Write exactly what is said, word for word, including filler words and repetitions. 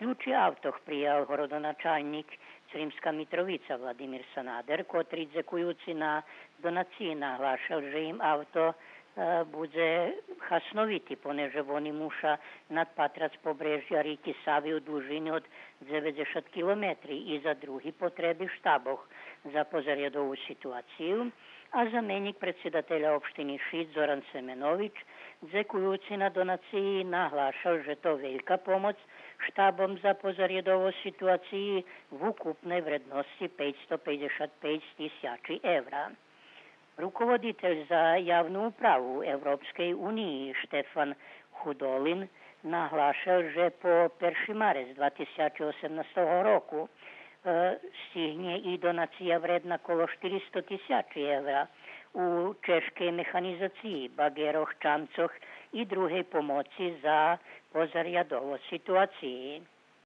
Ключи автох приял городоначалнїк Сримска Митровица Владимир Санадер, котри, дзекуюци на донациї, наглашел же им авто, е, будзе хасновити, понеже вони муша надпатрац побрежя рики Сави у длужини од дзеведзешат километри и за други потреби штабох за позарядову ситуацию. А заменїк предсидателя општини Шид Зоран Семенович, дзекуюци на донациї, наглашел же то велька помоц штабом за позарядову ситуацию в укупней вредносци пейцсто пейдзешат пейц тисячи евра. Руководитель за явну управу Европскей униї Штефан Худолин наглашел же по перши марец два тисячи осемнастого року, е, стигнє и донация вредна коло штиристо тисячи евра у чежкей механизациї, багерох, чамцох и другей помоци за позарядову ситуацию.